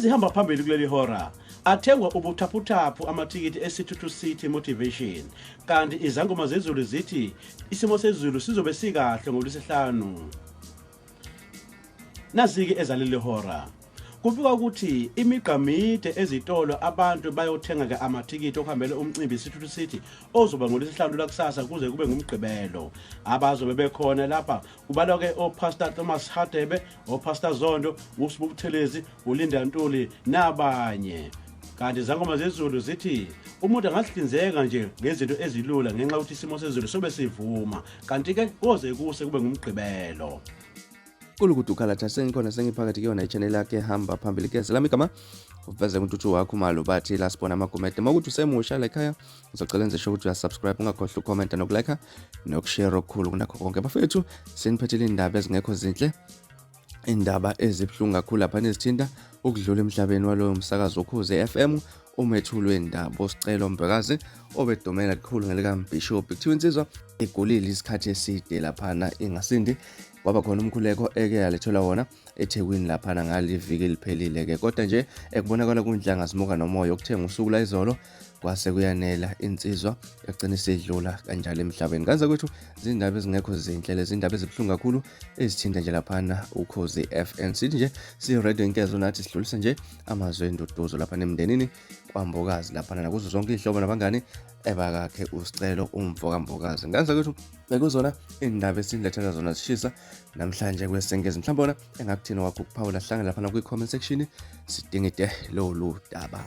Ezihamba phambili kuleli hora athengwa ubuthaphuthaphu amathikithi eSithuthu City Motivation kanti izangoma zezulu zithi isimo sezulu sizobe sikahle ngolwesihlanu. Nazike ezaleli hora. Kubikwa ukuthi imigqa mide ezitolo abantu bayothenga-ke amathikithi okuhambela umcimbi Isithuthu City ozoba ngolwesihlanu lwakusasa kuze kube ngumgqibelo. Abazobe bekhona lapha kubalwa-ke opastor Thomas Hadebe, opastor Zondo, uSibu Buthelezi, uLinda Ntuli nabanye. Kanti izangoma zezulu zithi umuntu angahlinzeka nje ngezinto ezilula ngenxa yokuthi isimo sezulu sobe sivuma kanti-ke koze kuse kube ngumgqibelo. Kulukudu khalatha sengikhona sengiphakathi kuyona i-channel yakhe ehamba phambili ke lami igama uveze untuthu wakho malo bathi la sibona amagumede uma ukuthi usemusha la ekhaya ngizocela enze sure ukuthi uyasubscribe ungakhohlwa ucomment nokulike nokushare okukhulu kunakho konke bafethu siniphethele indaba ezingekho zinhle indaba ezibuhlungu kakhulu lapha nezithinta ukudlula emhlabeni waloyo msakazo ukhuze FM umethuli wendaba uSicelo Mbhekazi obedumela kakhulu ngelikambhishobhi kuthiwa insizwa igulile isikhathi eside laphana ingasindi kwaba khona umkhuleko eke yalethelwa wona eThekwini laphana ngaliviki eliphelile ke kodwa nje ekubonakala kunhlanga zimuka nomoya okuthenga usuku layizolo kwase kuyanela insizwa yagcina isidlula kanjalo emhlabeni kanze kwethu zindaba ezingekho zinhle lezi ndaba ezibuhlungu kakhulu ezithinta nje laphana ukhozi FN sithi nje si-radio inkezo nathi sidlulisa nje amazwi enduduzo laphana emndenini kwambokazi laphana nakuzo zonke iy'hlobo nabangani ebakakhe usicelo umfo kambokazi nganza kwethu bekuzona iy'ndaba esinilethela zona zishisa namhlanje kwesengezi mhlawumbe wona engakuthini wakho ukuphawula hlangana laphana kwi-comment section sidingide lolu daba.